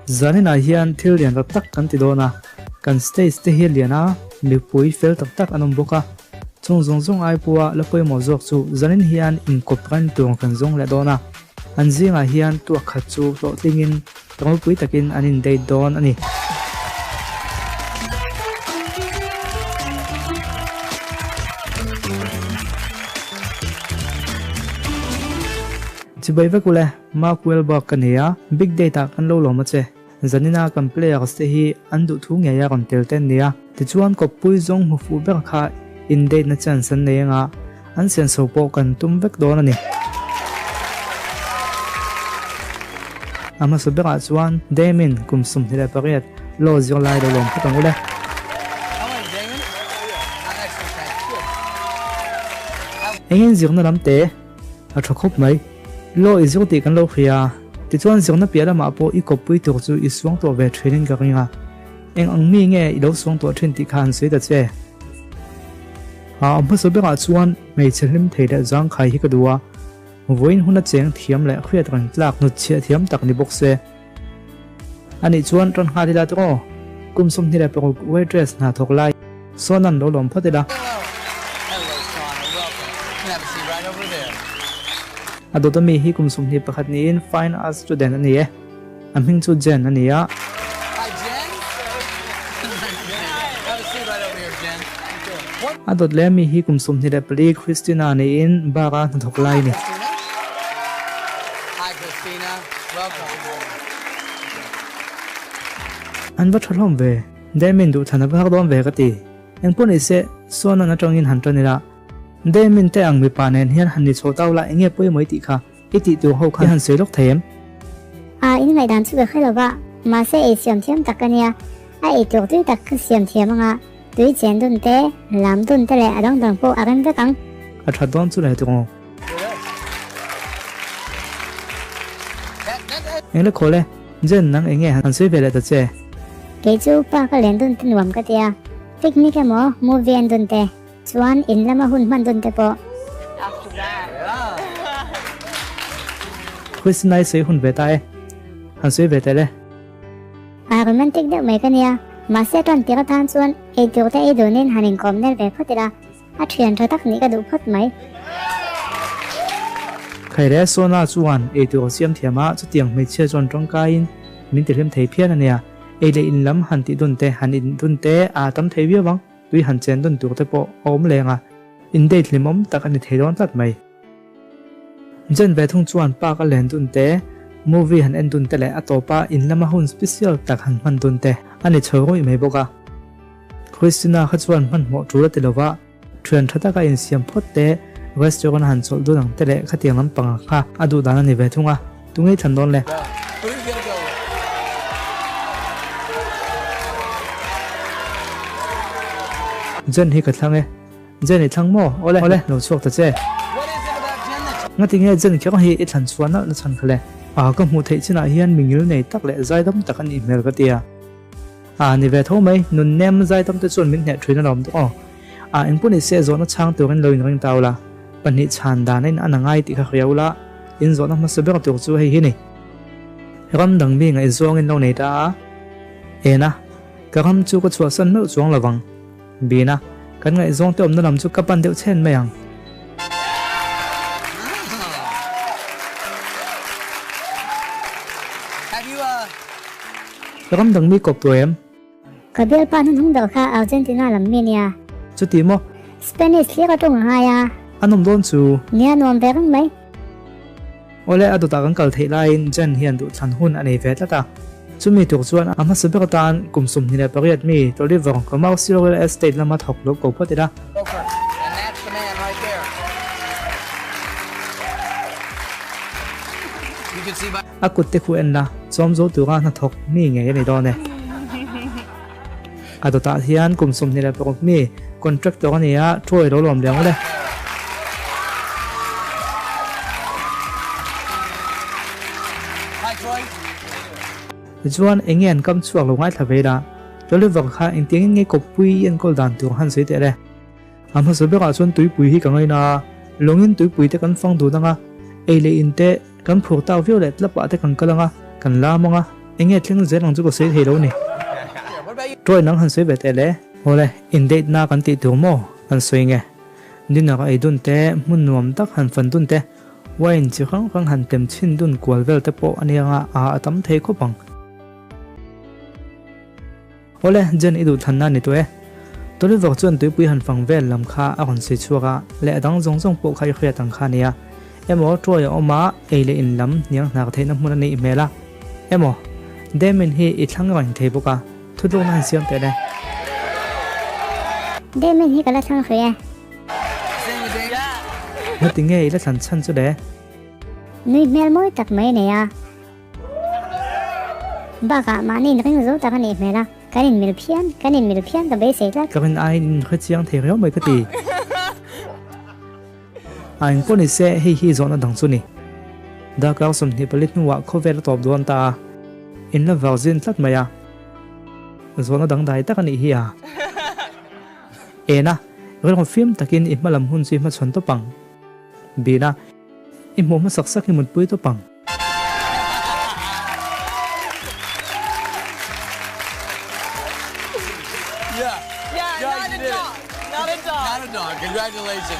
Zaninah hian thil lian tak tak kan ti dawn a, kan stage te hi a lian a, mipui fel tak tak an awm bawk a, chung zawng zawng ai pawha la pawimawh zawk chu zanin hian inkawp reng tur kan zawng leh dawn a, an zingah hian tuak khat chu hlawhtlingin ropui takin an in date dawn a ni. Chibai vek ule, Mark Wahlberg ka nei a, Big Date ah kan lo lawm a che. Zanina kan players te hi an duhthu ngei a rawn tel te an ni a, tichuan kawppui zawng hmu fuh ber kha in date na chance an nei anga an senso pawh kan tum vek dawn a ni. A hmasa berah chuan Damien kum 28 law zirlai lo lawm phawt ang u le. Engin zirna lam te? A tha khawp mai. Law i zir tih kan lo hria. Tichuan zirna piah lamah pawh i kawppui tur chu i suang tawh ve thinin ka ring a. Eng ang mi nge i lo suang tawh thin tih kha han sawi ta che. A hmasa berah chuan hmeichhe hlim thei leh zangkhai hi ka duh a. Vawiin huna cheng thiam leh hriat reng tlak hnutchhiah thiam tak ni bawk se. Anih chuan ran nghal ila tawh. Kum 26 waitress hna thawk lai sawn an lo lawm phawt ila. A dawt ami hi kum 21 niin fine arts student a ni e. A hming chu Jen a ni a. A dawt leh ami hi kum 24 Christina niin bar a hnathawk lai a ni. An va tha hlawm ve. Damien duhthlan a va hak dawn ve ka ti. Engpawh ni se, Suanan atangin han tan ila. Damien te ang mipa nen hian han ni chho tau la enge pawimawh i tih kha i tih tur ho kha i han sawi lawk thei em? A in ngaihdan chu ka hre lo va, mahse ei siam thiam tak ka nia. A ei tur tui tak ka siam thiam anga, tui chen dun te, lam dun te leh a dang dang pawh a rem vek ang. A tha dawn chu le tiraw. Eng le khawl e, Jen nang eng nge han sawi ve leh ta che? Kei chu pa ka len dun te nuam ka tia, picnic emaw movie en dun te, chuan in lama hun hman dun te pawh. Christina i sawi hun ve ta e, han sawi ve teh le. A romantic deuh mai ka nia, mahse tan tir atan chuan eitur te ei dunin han inkawm nel ve phawt ila. A thian tha tak nih ka duh phawt mai. Khaire Sona chuan eitur a siam thiam a, chutiang hmeichhia chuan tangkaiin min tihlim thei phian a nia. Ei leh in lam han tih dun te, han in dun te a tam thei viau ang, tui han chen dun tur te pawh a awm leng a, in date hlimawm tak a ni thei dawn tlat mai. Jen ve thung chuan park a len dun te, movie han en dun te leh a tawpa in lama hun special tak han hman dun te a ni chho rawih mai bawk a. Christina kha chuan hmanhmawh tul a ti lova, thian tha taka insiam phawt te, restaurant a han chawlh dun ang te leh khatiang lampang kha a duh dan a ni ve thung a, tunge i thlan dawn le? Jen hi ka thlang e. Jen i thlang maw? Awle, awle, lo chhuak ta che. Ngati nge Jen kher hi i thlan chhuah nalh na chhan kha le? A, ka hmuh theih chinah hian mi ngil nei tak leh zaidam tak a nih hmel ka ti a. A, ni ve tho mai, nun nem zaidam te chuan min hneh thin alawm deuh aw. A, engpawh ni se zawhna chhang turin lo inring ta ula, pahnih chhan dan a in an a ngai tih kha hria ula, in zawhna hmasa ber tur chu hei hi ni. Ram dang mi ngaihzawngin lo nei ta a, En a, ka ram chu ka chhuahsan meuh chuang lovang. Bina, kan ngaihzawng te awmna lam chu ka pan deuh chhen mai ang. Ka ram dang mi kawp tur em? Ka bialpa hnuhnung deuh kha Argentina lam mi nia. Chuti maw? Spanish hlir a tung a ngai a. A nawm dawn chu. Nia nuam ve reng mai. Awle, a dawtah kan kal theih laiin Jen hian duhthlan hun a nei ve tlat a. Chumi tuk chuan a hmasa ber atan kum 28 mi Toliver Commercial Real Estate lama thawk lo ko phawt ila. A kut te khu en la, chawm zo tura hnathawk mi ngei a ni dawn e. A dawtah hian kum 26 mi contractor a ni a, Troy lo lawm leh ang le. Tichuan, eng nge an kam chhuak lo ngaithla ve ila, Toliver kha engtiangin nge kawppui i enkawl dan tur han sawi teh le. A hmasa berah chuan tuipui hi ka ngaina a, lawngin tuipui te kan fang dun anga, ei leh in te kan phur tak viau leh tlapah te kan kal anga, kan lam anga. Enge thleng zel ang chu ka sawi thei lo ni. Troy nang han sawi ve teh le. Awle, in date na kan tih tur maw? Kan sawi nge. Dinner ei dun te, hmun nuam tak han fan dun te, wine chi hrang hrang han tem chhin dun kual vel te pawh a nia nga a a tam thei khawp ang. Awle, Jen i duhthlanna a ni tawh e. Toliver chuan tuipui han fang vel lam kha a rawn sawi chhuak a, leh a dang zawng zawng pawh kha i hriat ang kha a nia. Emaw Troy a awm a, ei leh in lam hniang hnar theihna hmun a neih hmel a. Emaw, Damien hi i thlang reng thei bawk a, thutlukna han siam teh le. Damien hi ka la thlang hrih e. Ngati nge i la thlan chhan chu le? Nui hmel mawi tak mai a nei a. Bakah mahni inring zo tak a nih hmel a, kan inmil phian, kan inmil phian ka beisei tlat. Ka rin aiin in hre chiang thei riau mai ka ti. A engpawh ni se, hei hi zawhna dang chu ni. Darkar 24 hnuah khawvel a tawp dawn ta a, in la varzin tlat mai a. Zawhna dangdai tak a nih hi a. Ena, rilru fim takin i hmalam hun chu i hmachhawn tawp ang. Bina, i hmuh hmasak sak i mutpui tawp ang.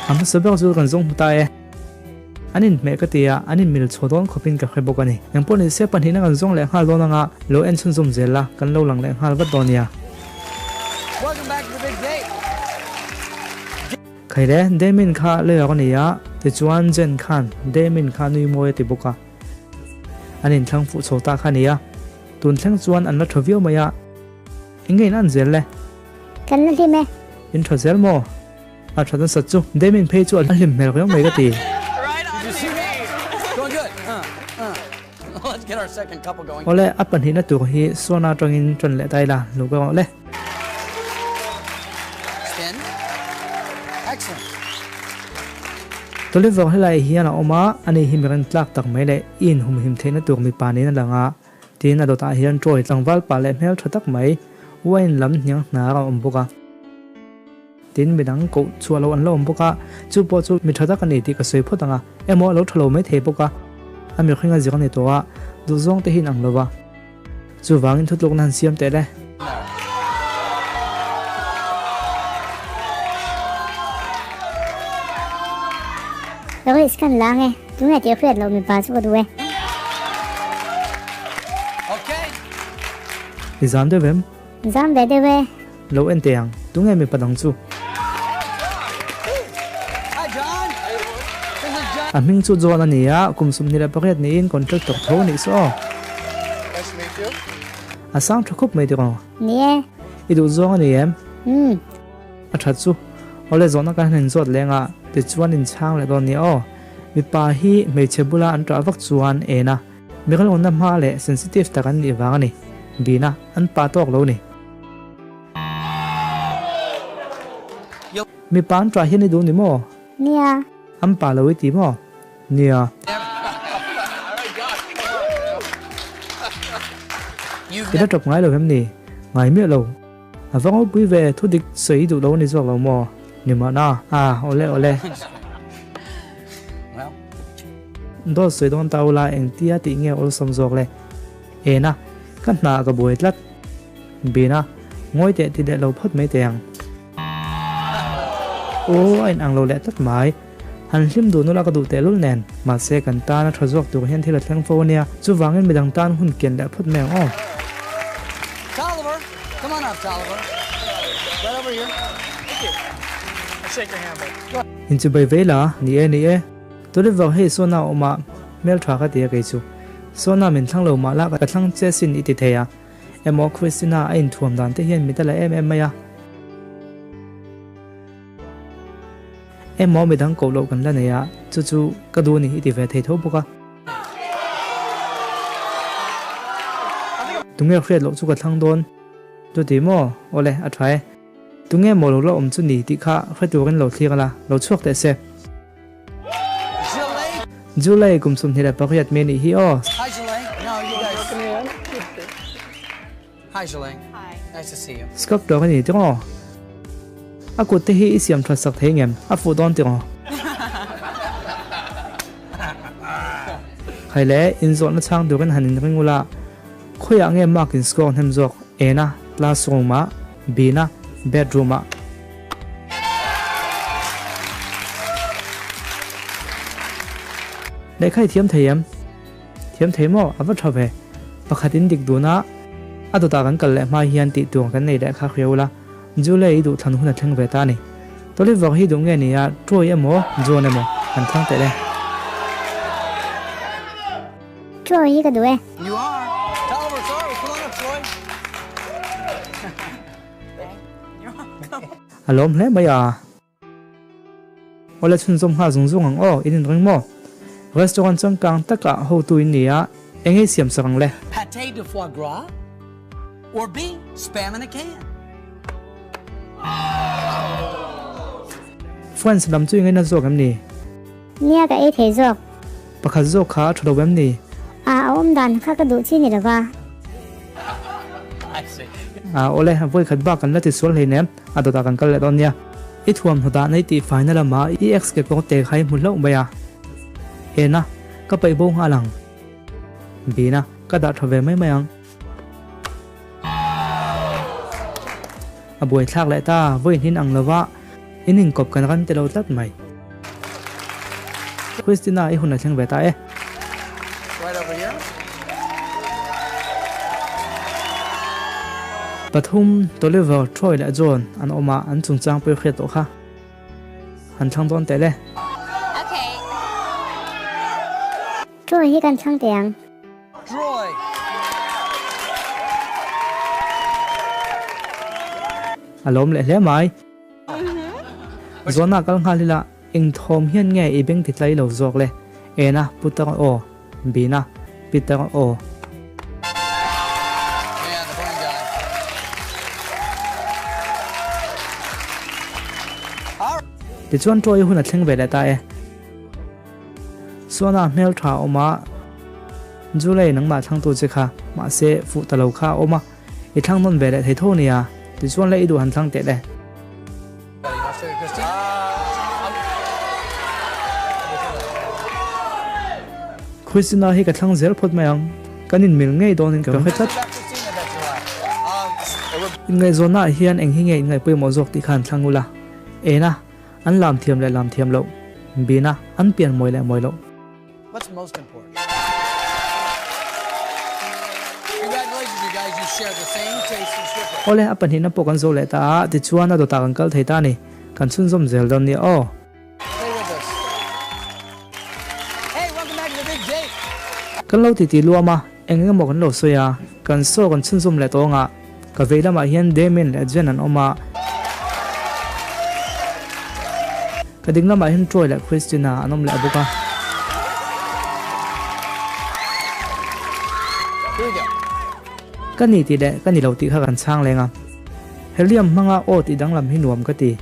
A hmasa ber chu kan zawng hmu ta e. An inhmeh ka ti a, an inmil chho dawn khawpin ka hre bawk a ni. Engpawh ni se pahnihna kan zawng leh nghal dawn anga lo en chhunzawm zel la, kan lo lang leh nghal vat dawn nia. Khaile, Damien kha lawyer a ni a, tichuan Jen khan Damien kha nui mawi a ti bawk a. An inthlang fuh chho ta kha a ni a, tun thleng chuan an la tha viau mai a. Eng nge in an zel le? Kan la hlim e. In tha zel maw? A tha nasat chu. Damien phei chu a hlim hmel riau mai ka ti. Awle, a pahnihna tur hi Sona atangin tan leh ta ila, lo ka rawh le. Toliver helai hian a awm a, ani hi mirin tlak tak mai leh i inhumhim theihna tur mipa niin a lang a, tiin a dawtah hian Troy tlangval pa leh hmel tha tak mai wine lam hniang hnar a awm bawk a. Tin, midang koh chhuah loh an la awm bawk a, chu pawh chu mi tha tak a ni tih ka sawi phawt ang a, emaw a lo tha lo mai thei bawk a, a mihring a zir a ni tawh a, duhzawng te hi in ang lo va. Chuvangin thutlukna han siam teh le. Risk kan la ang e, tunge tih hriat loh mipa chu ka duh e. I zam deuh em? Zam ve deuh e. Lo en teh ang, tunge mipa dang chu? A hming chu John a ni a, kum 28 niin contractor tho a nih saw aw. A sang tha khup mai tiraw? Ni e. I duh zawng a ni em? Umm. A that chu. Awle zawhna kan han inzawt leng a, tichuan inchhang leh dawn nia aw. Mipa hi hmeichhe bula an ṭah vak chuan en a, mi rilruna hma leh sensitive tak an nih vang a ni. Bina, an pa tawk lo ni. Mipa an ṭah hian i duh ni maw? Nia. An pa lo i ti maw? Nia. I la ṭawp ngai lo em ni? Ngai miah lo. A va ngawpui ve, thu dik sawi i duh lo a ni zawk lo maw? Ni mahna. Ah, awle awle. Dawt sawi dawn ta ula engtia tih nge awlsam zawk le? Ena, ka hna ka buai tlat. Bina, ngawi teh ti leh lo phawt mai teh ang. Aw, a inang lo leh tlat mai. Han hlim duh nula ka duh tehlul nen. Mahse, kan tan a tha zawk tur hian thil a thleng fo ania. Chuvangin midang tan hun kian leh phawt mai ang aw. Inchibai vei la, ni e, ni e. Toliver hei Sona a awm a, hmeltha ka ti a kei chu. Sona min thlang lo mah la ka thlang che sin i ti thei a. Emaw Christina a inthuam dan te hian mit a la em em mai a. Emaw midang koh loh kan la nei a, chu chu ka duh a ni i ti ve thei tho bawk a. Tunge hriat loh chu ka thlang dawn? Chuti maw? Awle, a tha e. Tunge maw lo la awm chu ni tih kha hre turin lo thlir la, lo chhuak teh se. July kum 28 mi anih hi aw. Sculptor a ni tiraw? A kut te hi i siam that sak thei ngem? A fuh dawn tiraw? Khaile, inzawhna chhang turin han inring ula. Khawiah nge mark in score hnem zawk? A-na classroom-ah, B-na bedroom-ah. Lehkha i thiam thei em? Thiam thei maw? A va tha ve. Pakhat in dik dun a, a dawtah kan kal leh hma hian tih tur kan nei leh kha hria ula, Julie i duhthlan hun a thleng ve ta a ni. Toliver hi duh nge ni a, Troy emaw John emaw kan thlang teh le. Troy hi ka duh e. You are. Toliver, sorry, come on up, Troy. A lawm hle mai a. Awle chhunzawm nghal zung zung ang aw, in inring maw? Restaurant changkang takah hotu in ni a, eng ei siam sak ang le? Pate de foie gras or B, spam in a can. French lam chu i ngaina zawk em ni? Nia ka ei thei zawk. Pakhat zawk kha a tha lo em ni? A a awm dan kha ka duh chi ni lova. A awle, vawi khat bak kan la ti sual hleinem, a dawtah kan kal leh dawn nia. I thuamhnaw dah nei tih faina lamah i ex ke kawng te kha i hmu hlauh mai a. Ena, ka paih bo nghal ang. Bina, ka dah tha ve mai mai ang. A buaithlak leh ta, vawi hnin ang lova in inkawp kan ran te lo tlat mai. Christina i hun a thleng ve ta e. Pathum, Toliver, Troy leh John an awm a, an chungchang pawh i hriat tawh kha. Han thlang dawn teh le. Troy hi kan thlang teh ang. Troy. A lawm leh hle mai. Zawnah kal nghal ila eng thawm hian nge i beng ti tlai lo zawk le? Ena, Putar aw. Bina, Peter aw. Tichuan Troy hun a thleng ve leh ta e. Suana hmel tha a awm a, Julie nangmah thlangtu che kha, mahse fuh ta lo kha a awm a, i thlang nawn ve leh thei tho nia, tichuan le i duh han thlang teh le. Christina hi ka thlang zel phawt mai ang, kan inmil ngei dawnin ka hre tlat. Inngaihzawnnaah hian eng hi nge inngaihpawimawh zawk tih kha an thlang ula, Ena, an lam thiam leh lam thiam loh, Bina, an pian mawi leh mawi loh. What's most important? Congratulations you guys, you share the same taste in strippers. Awle, a pahnihna pawh kan zo leh ta a, tichuan a dawtah kan kal thei ta a ni. Kan chhunzawm zel dawn nia aw. Stay with us. Hey, welcome back to the big date. Kan lo titi luam a, eng eng emaw kan lo sawi a, kan saw kan chhunzawm leh tawng a, ka vei lamah hian Damien leh Jen an awm a, ka ding lamah hian Troy leh Christina an awm leh bawk a. Ka ni tih leh ka ni lo tih kha kan chhang leng a, helium hmanga aw tih danglam hi nuam ka ti.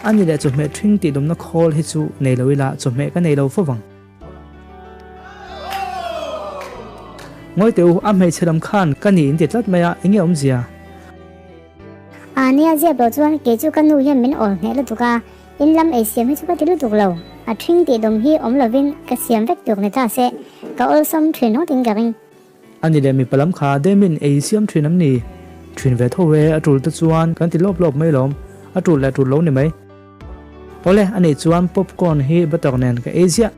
A ni leh chawhmeh ṭhing tih dawmna khawl hi chu nei lo ila chawhmeh ka nei lo fo vang. Ngawi teh u, a hmeichhe lam khan ka ni in ti tlat mai a, enge awmzia? A nia ziap lo chuan kei chu ka nu hian min awl hneh lutuk a, in lam ei siam hi chu ka ti lutuk lo. A ṭhing tih dawm hi awm lovin ka siam vek tuk ni ta se, ka awlsam ṭhin ngawt in ka ring. A ni leh mipa lam kha Demin ei siam ṭhin am ni? Ṭhin ve tho e, a ṭul te chuan kan ti lawp lawp mai lawm, a ṭul leh ṭul lo ni mai. Awle, a nih chuan popcorn hi butter nen ka ei ziah.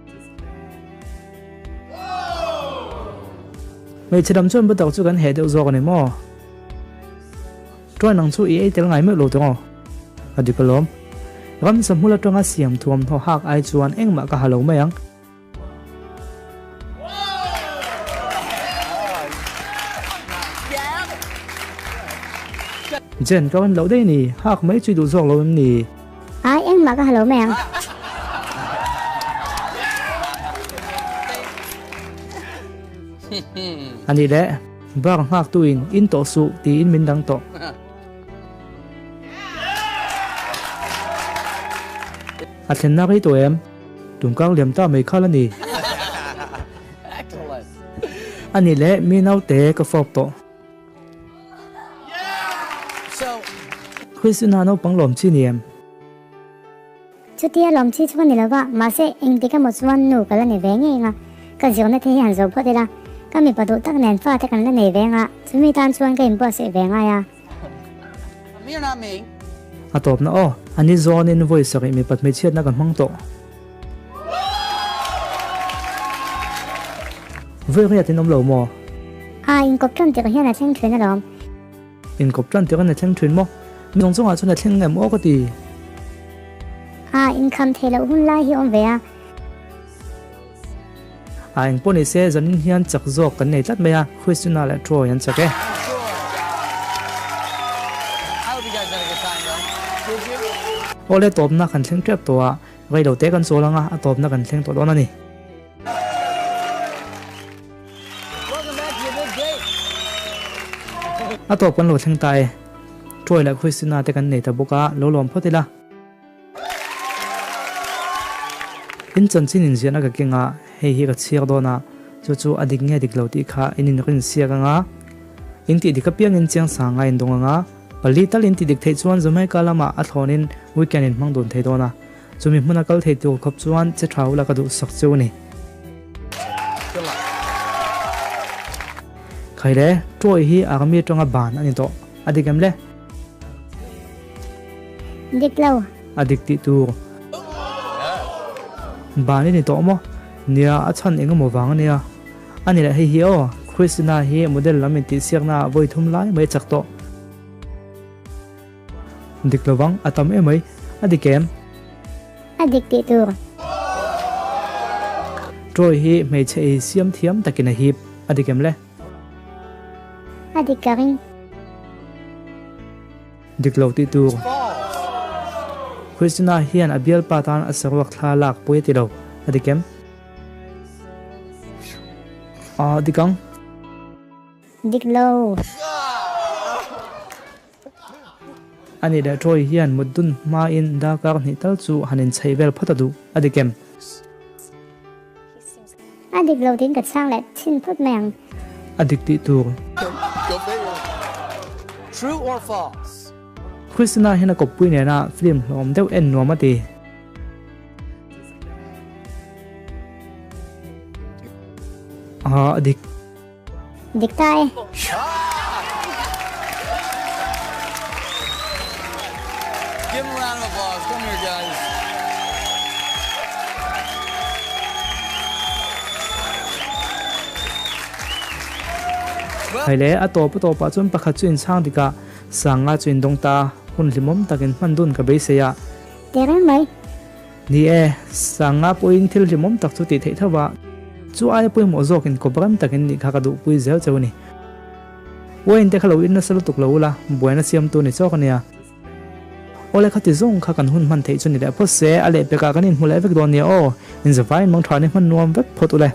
Hmeichhe dam chuan butter chu kan heh deuh zawk a ni maw? Ṭuai nang chu i ei tel ngai meuh lo tawng aw. A dik alawm. Ramsa hmul aṭanga siam thuamhnaw hak ai chuan engmah ka ha lo mai ang. Jen, ka rawn loh daih a ni. Hak mai chu i duh zawk lo em ni? Ai, engmah ka ha lo mai ang. A nih leh, bar nghak tuin in tawh suh tiin min dang tawh. A thlenna rei tawh em? Tungkang liam ta mai khal a ni. A nih leh mi naute ka fawp tawh. Christina naupang lawm chi ni em? Chutia lawm chi chu ka ni lo va, mahse engtik emaw chuan nu ka la ni ve ngei ang a, ka zirna te hi han zo phawt ila, ka mipa duh tak nen fa te kan la nei ve ang a, chumi tan chuan ka inbuatsaih ve ngai a. A tawpna aw, a ni zawnin vawi sarih mipat hmeichhiatna kan hmang tawh. Vawi riat in awm lo maw? A, inkawp tan tirh hian a thleng thin alawm. Inkawp tan tirh in a thleng thin maw? Mi zawng zawngah chuan a thleng em aw ka ti. A, inkham theih loh hun lai hi awm ve a. A, engpawh ni se zanin hian chak zawk kan nei tlat mai a, Christina leh Troy an chak e. Awle tawpna kan thleng tep tawh a, rei lo te kan chawl ang a, a tawpna kan thleng tawh dawn a ni. A tawp kan lo thleng ta e. Troy leh Christina te kan nei ta bawk a, lo lawm phawt ila. In chanchin inziahna ka keng a, hei hi ka chhiar dawn a, chu chu a dik nge dik lo tih kha in inrin siak ang a. In tih dik apiangin chiang sang a indawng ang a, pali tal in tih dik theih chuan Jamaica lamah a thlawnin weekend in hmang dun thei dawn a. Chumi hmuna kal thei tur khawp chuan che tha ula ka duhsak cheu a ni. Khaile, Troy hi army atanga ban a ni tawh. A dik em le? Dik lo. A dik tih tur. Ban i ni tawh maw? Nia, a chhan eng emaw vang a nia. A ni leh hei hi aw, Christina hi model lam intihsiakna ah vawi thum lai mai a chak tawh. Dik lovang, a tam em mai. A dik em? A dik tih tur. Troy hi hmeichhe ei siam thiam takin a hip. A dik em le? A dik ka ring. Dik lo tih tur. Christina hian a bialpa tan a saruak thla lak pui a ti lo. A dik em? A dik ang. Dik lo. A nih leh Troy hian mut dun hmain darkar hnih tal chu han inchheih vel phawt a duh. A dik em? A dik lo tiin ka chhang leh chhin phawt mai ang. A dik tih tur. True or false? Christina hian a kawppui nena film hlawm deuh en nuam a ti. A dik. Dik ta e. Give them a round of applause. Come here guys. Hei le, a tawp a tawpah chuan pakhat chu inchhang dik a, Sanga chu indawng ta a, hun hlimawm takin hman dun ka beisei a. Ti reng mai. Ni e, Sanga pawhin thil hlimawm tak chu tih theih tho a, chu aia pawimawh zawkin kawp rem takin nih kha ka duhpui zel cheu a ni. Wine te kha lo in nasa lutuk lo ula, buaina siamtu ni chawk a nia. Awle khati zawng kha kan hun hman theih chu ni leh phawt se, a lehpekah kan inhmu leh vek dawn nia aw, inzavaiin mangtha ni hman nuam vek phawt ule.